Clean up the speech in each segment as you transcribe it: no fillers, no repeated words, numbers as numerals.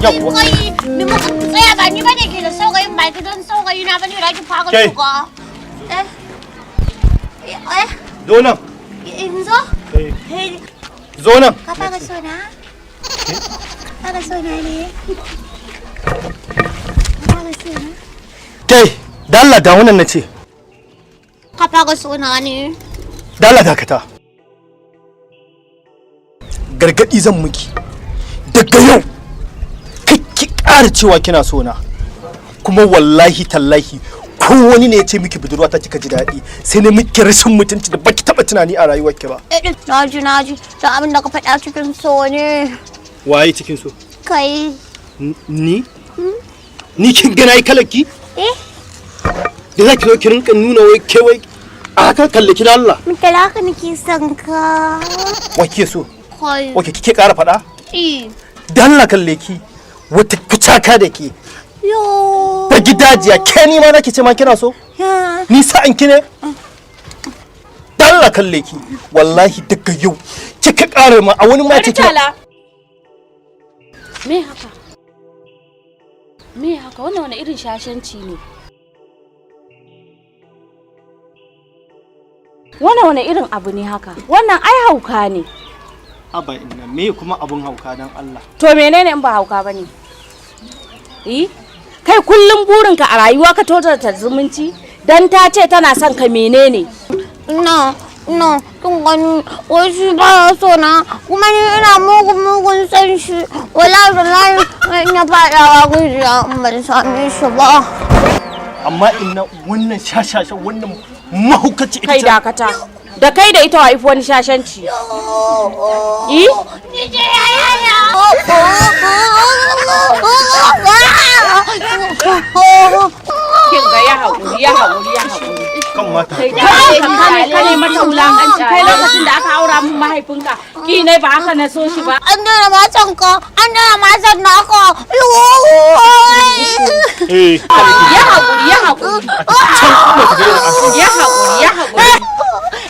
Yawwa. Kai, ni muka tsaya ba ni bane ke da saurayin, ba gidan saurayi na bane da ki fara Kai. shiga. Eh. Eh, Zo nan. in zo? Eh, Hey, zo nan. ka fara so na? Fara so na ne? Fara so na? Kai, da Allah da wannan nace. Ka fara so na ne? Da Allah dakata. Gargadi zan miki. Daga yau ki ƙara cewa kina so na. Kuma wallahi tallahi, ko wani ne ya ce miki budurwa ta kika ji daɗi, sai ne miki rashin mutunci da baki taɓa tunani a rayuwarki ba. Eh, eh, naji, naji. Da abin da ka faɗa cikin so ne. Waye cikin so? Kai. Ni? Ni kin ga nayi kalaki? Eh? Da za ki zo ki rinka nuna wai ke wai a haka, kalle ki da Allah. Mutala, haka nake son ka. Wa kike so? Kai. Wace kike ƙara faɗa? Eh. Dan Allah kalle ki. Wata kucaka da ke. Yo. Ta gidajiya ke, ni ma nake ce ma kina so? Ya. Ni sa'an ki ne? Dan Allah kalle ki. Wallahi daga yau kika ƙara ma a wani ma ce kina Murtala. Me haka? Me haka? Wannan wani irin shashanci ne? Wannan wani irin abu ne haka? Wannan ai hauka ne. Haba inna, me kuma abun hauka dan Allah? To menene in ba hauka bane? Eh? Kai, kullum burinka a rayuwa ka tozarta zumunci? Dan ta ce tana son ka, menene? Ina, ina, kin gani, wai shi ba ya so na, kuma ni ina mugun mugun san shi. Wallahi wallahi in ya faɗa wa rijiya in ban same shi ba. Amma inna, wannan shashashan, wannan mahaukaci ita Kai, dakata. Da kai da ita wa ifi wani shashanci? Eh? Ni ce yaya. Kin ga, ya haƙuri, ya haƙuri, ya haƙuri. Kan mata. Kai kane kane mata wulakanci. Kai, lokacin da aka aura min mahaifinka, ki ne ba haka na so shi ba. An daina ma son ka, an daina ma son naka. Eh. Ya haƙuri, ya haƙuri. Ya haƙuri, ya haƙuri.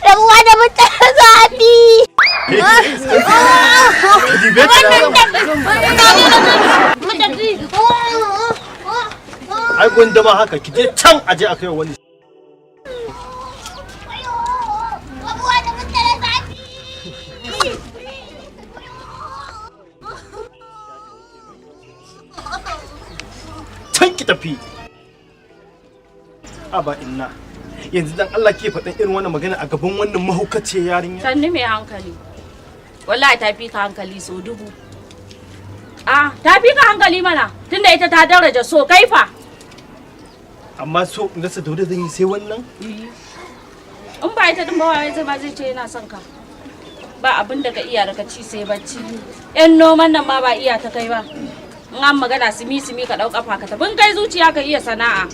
Rabuwa da mutane zafi. Dibe ta. Mu tafi. Ai gwanda ma haka, ki je can aje a kai wani. Rabuwa da mutane zafi. Can ki tafi. Aba inna, yanzu dan Allah ke faɗin irin wannan magana a gaban wannan mahaukaciyar yarinya? Sanni mai hankali. Wallahi ta fi ka hankali so dubu. Ah, ta fi ka hankali mana, tunda ita ta daraja so, kaifa. Amma so in rasa da zan yi sai wannan? In ba ita din ba, waye zai ma zai ce yana son ka? Ba abin da ka iya daga ci sai bacci. Yan noman nan ma ba iya ta kai ba. In an magana simi simi ka ɗau kafa ka tafi. In kai zuciya ka iya sana'a.